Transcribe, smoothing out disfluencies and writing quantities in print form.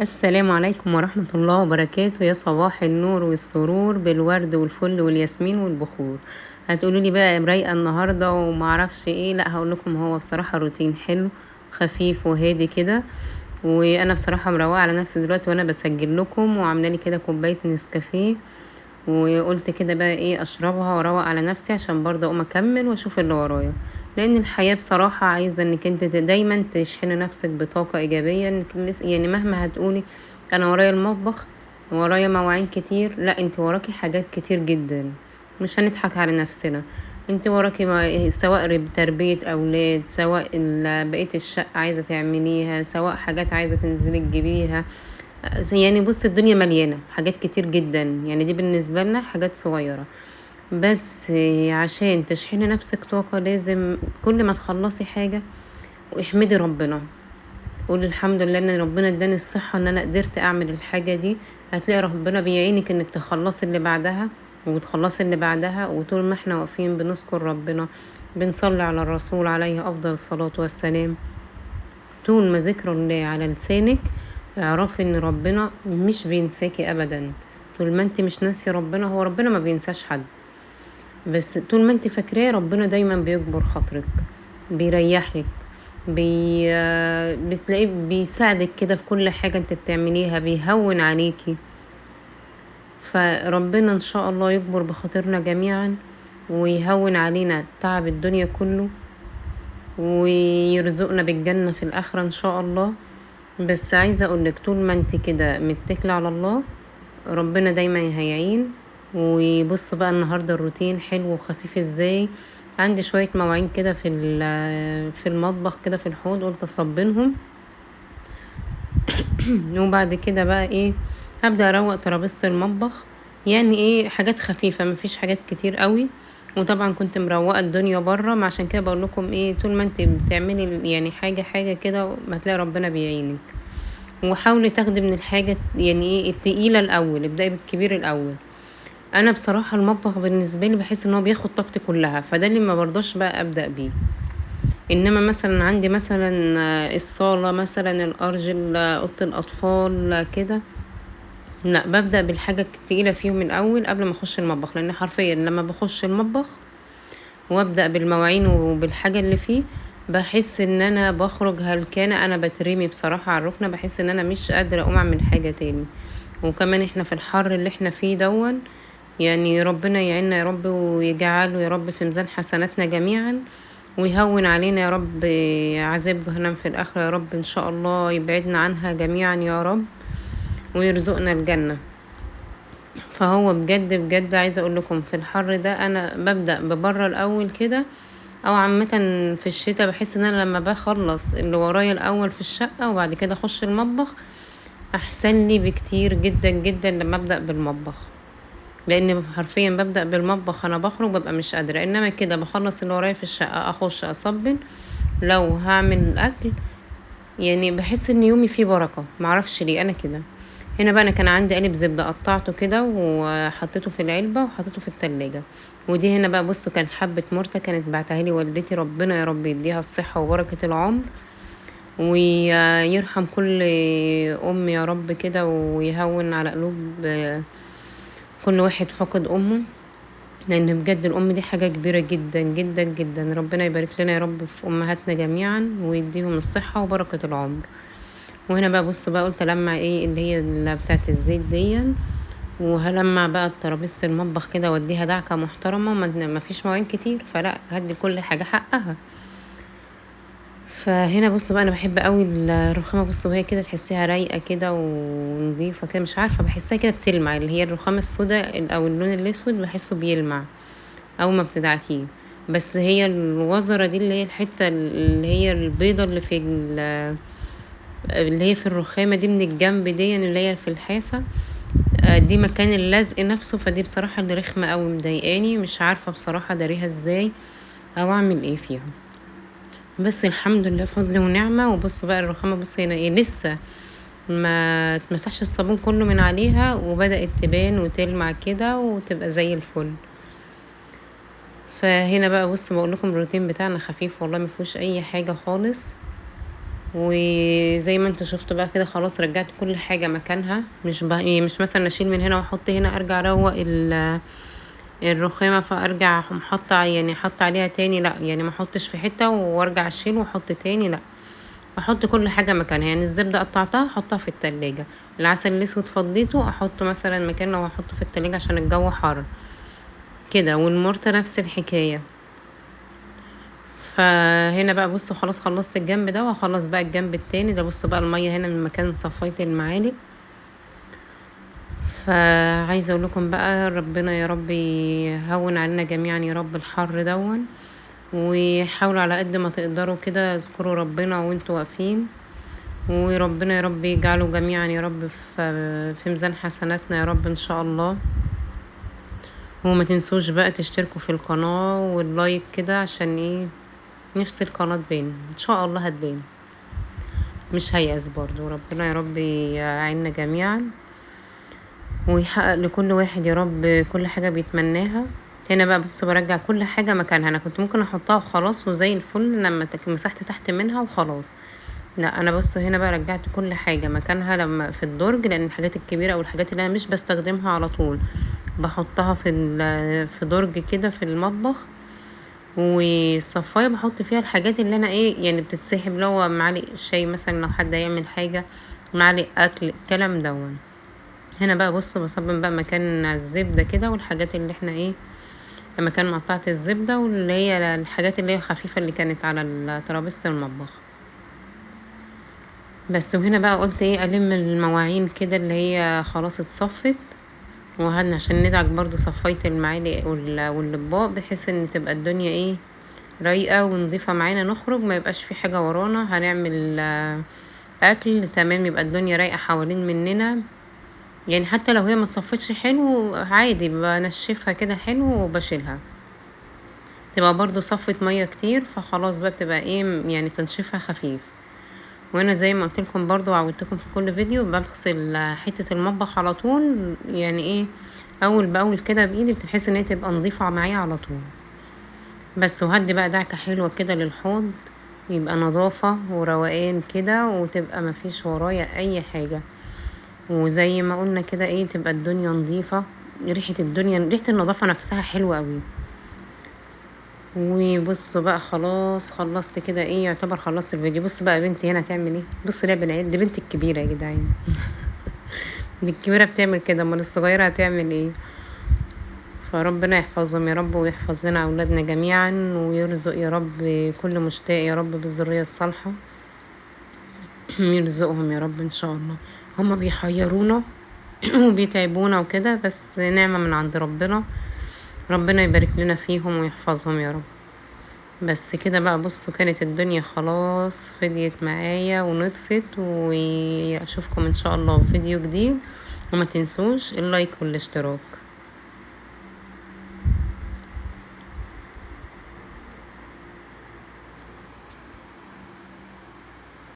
السلام عليكم ورحمة الله وبركاته. يا صباح النور والسرور بالورد والفل والياسمين والبخور. هتقولوا لي بقى رايقة النهاردة ومعرفش ايه، لا هقول لكم هو بصراحة روتين حلو خفيف وهادي كده، وانا بصراحة مروقة على نفسي دلوقتي وانا بسجل لكم، وعاملة لي كده كوباية نسكافيه، وقلت كده بقى ايه اشربها واروق على نفسي عشان برضه اقوم اكمل واشوف اللي ورايا، لان الحياة بصراحة عايزة انك انت دايما تشحني نفسك بطاقة ايجابية، انك يعني مهما هتقولي انا ورايا المطبخ ورايا مواعين كتير، لا انت وراكي حاجات كتير جدا، مش هنضحك على نفسنا. انت وراكي سواء تربية اولاد، سواء بقية الشقة عايزة تعمليها، سواء حاجات عايزة تنزلي تجيبيها، يعني بص الدنيا مليانة حاجات كتير جدا، يعني دي بالنسبة لنا حاجات صغيرة، بس عشان تشحني نفسك طاقة لازم كل ما تخلصي حاجة واحمدي ربنا، قولي الحمد لله ان ربنا اداني الصحة ان انا قدرت اعمل الحاجة دي. هتلاقي ربنا بيعينك انك تخلصي اللي بعدها وتخلصي اللي بعدها، وطول ما احنا واقفين بنذكر ربنا بنصلي على الرسول عليه افضل الصلاة والسلام، طول ما ذكر الله على لسانك اعرفي ان ربنا مش بينساكي ابدا. طول ما انت مش ناسيه ربنا، هو ربنا ما بينساش حد، بس طول ما انت فاكراه ربنا دايما بيجبر خاطرك، بيريحك، بتلاقيه بيساعدك كده في كل حاجة انت بتعمليها، بيهون عليكي. فربنا ان شاء الله يجبر بخاطرنا جميعا ويهون علينا تعب الدنيا كله، ويرزقنا بالجنة في الآخرة ان شاء الله. بس عايزة اقولك طول ما انت كده متكلة على الله ربنا دايما هيعين. وبصوا بقى النهاردة الروتين حلو وخفيف ازاي. عندي شوية مواعين كده في المطبخ كده في الحوض، قلت اصبنهم وبعد كده بقى ايه هبدأ اروق ترابيزة المطبخ، يعني ايه حاجات خفيفة مفيش حاجات كتير قوي. وطبعا كنت مروقة الدنيا بره، ما عشان كده بقول لكم ايه طول ما انت بتعملي يعني حاجة حاجة كده ما تلاقي ربنا بيعينك. وحاولي تاخدي من الحاجة يعني ايه التقيلة الاول، ابدأي بالكبير الاول. انا بصراحة المطبخ بالنسبة لي بحس ان هو بياخد طاقتي كلها، فده اللي ما برضاش بقى ابدأ بيه. انما مثلا عندي مثلا الصالة، مثلا الارجل، اوضة الاطفال كده، لا ببدأ بالحاجة التقيلة فيهم الاول قبل ما اخش المطبخ، لان حرفيا لما بخش المطبخ وابدأ بالمواعين وبالحاجة اللي فيه بحس ان انا بخرج هلكانة، انا بترمي بصراحة على الركنة، بحس ان انا مش قادرة اقوم اعمل حاجة تاني. وكمان احنا في الحر اللي احنا فيه دون، يعني ربنا يعيننا يا رب ويجعله يا رب في ميزان حسناتنا جميعا، ويهون علينا يا رب عذاب جهنم في الآخرة يا رب إن شاء الله، يبعدنا عنها جميعا يا رب ويرزقنا الجنة. فهو بجد بجد عايزة أقول لكم في الحر ده أنا ببدأ ببرة الأول كده، أو عامة في الشتاء بحس إن أنا لما بخلص اللي ورايا الأول في الشقة وبعد كده أخش المطبخ أحسن لي بكتير جدا جدا لما أبدأ بالمطبخ، لان حرفيا ببدأ بالمطبخ انا بخرج ببقى مش قادرة. انما كده بخلص اللي ورايا في الشقة اخش اصبن لو هعمل الاكل، يعني بحس ان يومي فيه بركة، معرفش ليه انا كده. هنا بقى انا كان عندي قالب زبدة قطعته كده وحطيته في العلبة وحطيته في التلاجة. ودي هنا بقى بصوا كان حبة مرتة كانت بعتها لي والدتي، ربنا يا رب يديها الصحة وبركة العمر ويرحم كل ام يا رب كده، ويهون على قلوب كل واحد فقد امه، لان بجد الام دي حاجة كبيرة جدا جدا جدا. ربنا يبارك لنا يا رب في امهاتنا جميعا ويديهم الصحة وبركة العمر. وهنا بقى بصوا بقى قلت لمع ايه اللي هي اللي بتاعت الزيت دي، وهلمع بقى ترابيزة المطبخ كده واديها دعكه محترمه، ما فيش مواعين كتير فلا هدي كل حاجة حقها. فهنا بصوا بقى انا بحب قوي الرخامه، بصوا وهي كده تحسيها رايقة كده ونظيفه كده، مش عارفه بحسها كده بتلمع، اللي هي الرخامه السوداء او اللون الاسود بحسه بيلمع اول ما بتدعكيه. بس هي الوزره دي اللي هي الحتة اللي هي البيضة اللي في اللي هي في الرخامه دي من الجنب دي، يعني اللي هي في الحافة دي مكان اللزق نفسه، فدي بصراحة اللي رخمة قوي مضايقاني، مش عارفه بصراحة داريها ازاي او اعمل ايه فيها، بس الحمد لله فضل ونعمة. وبصوا بقى الرخامة، بصوا هنا ايه لسه ما اتمسحش الصابون كله من عليها وبدأت تبان وتلمع كده وتبقى زي الفل. فهنا بقى بصوا بقول لكم الروتين بتاعنا خفيف والله ما فيهوش اي حاجة خالص. وزي ما انتوا شفتوا بقى كده خلاص رجعت كل حاجة مكانها، مش بقى إيه، مش مثلا اشيل من هنا واحط هنا، ارجع اروق الرخامة فارجع حاطه يعني حاطه عليها تاني، لا يعني ما احطش في حتة وارجع اشيل واحط تاني، لا احط كل حاجة مكانها. يعني الزبدة قطعتها احطها في التلاجة، العسل الاسود فضيته احطه مثلا مكان لو هحطه في التلاجة عشان الجو حر كده، والمرته نفس الحكاية. فهنا بقى بصوا خلاص خلصت الجنب ده، وهخلص بقى الجنب التاني ده. بصوا بقى المية هنا من مكان صفايه المعالق. فعايزه اقول لكم بقى ربنا يا رب يهون علينا جميعا يا رب الحر دون، وحاولوا على قد ما تقدروا كده اذكروا ربنا وانتوا واقفين، وربنا يا رب يجعله جميعا يا رب في ميزان حسناتنا يا رب ان شاء الله. وما تنسوش بقى تشتركوا في القناة وال like كده، عشان ايه نفس القناة تبان ان شاء الله، هتبان مش هيأس برضو. ربنا يا رب يعيننا جميعا ويحقق لكل واحد يا رب كل حاجة بيتمناها. هنا بقى بصوا برجع كل حاجة مكانها، انا كنت ممكن احطها وخلاص وزي الفل لما مسحت تحت منها وخلاص، لا انا بصوا هنا بقى رجعت كل حاجة مكانها لما في الدرج، لان الحاجات الكبيرة او الحاجات اللي انا مش بستخدمها على طول بحطها في درج كده في المطبخ، والصفايه بحط فيها الحاجات اللي انا ايه يعني بتتسحب، لو معالق شاي مثلا لو حد هيعمل حاجة، معالق اكل، الكلام دون. هنا بقى بصوا بصبن بقى مكان الزبدة كده، والحاجات اللي احنا ايه مكان مقطعه الزبدة، واللي هي الحاجات اللي هي الخفيفة اللي كانت على ترابيزة المطبخ بس. وهنا بقى قلت ايه الم المواعين كده اللي هي خلاص اتصفت، وهن عشان ندعك برضو صفايه المعالق والاطباق، بحيث ان تبقى الدنيا ايه رايقة ونضيفه معانا، نخرج ما يبقاش في حاجة ورانا، هنعمل اكل تمام، يبقى الدنيا رايقة حوالين مننا. يعني حتى لو هي ما اتصفتش حلو عادي بنشفها كده حلو وبشيلها، تبقى برضو صفت مية كتير، فخلاص بقى بتبقى ايه يعني تنشفها خفيف. وانا زي ما قلت لكم برضو وعودتكم في كل فيديو بغسل حتة المطبخ على طول، يعني ايه اول باول كده بايدي، بتحس ان هي تبقى نظيفة معايا على طول بس. وهدي بقى دعكه حلوة كده للحوض، يبقى نظافة وروقان كده، وتبقى مفيش ورايا اي حاجة. وزي ما قلنا كده ايه تبقى الدنيا نظيفة، ريحه الدنيا ريحه النظافة نفسها حلوة قوي. وبصوا بقى خلاص خلصت كده ايه يعتبر خلصت الفيديو. بصوا بقى بنتي هنا تعمل ايه، بصوا لعب العيال دي، بنتي الكبيرة يا جدعان دي الكبيرة بتعمل كده، امال الصغيرة هتعمل ايه؟ فربنا يحفظهم يا رب، ويحفظ لنا اولادنا جميعا، ويرزق يا رب كل مشتاق يا رب بالذريه الصالحة، يرزقهم يا رب ان شاء الله. هما بيحيرونا وبيتعبونا وكده، بس نعمه من عند ربنا، ربنا يبارك لنا فيهم ويحفظهم يا رب. بس كده بقى بصوا كانت الدنيا خلاص فضيت معايا ونطفت، واشوفكم ان شاء الله في فيديو جديد، وما تنسوش ال like والاشتراك.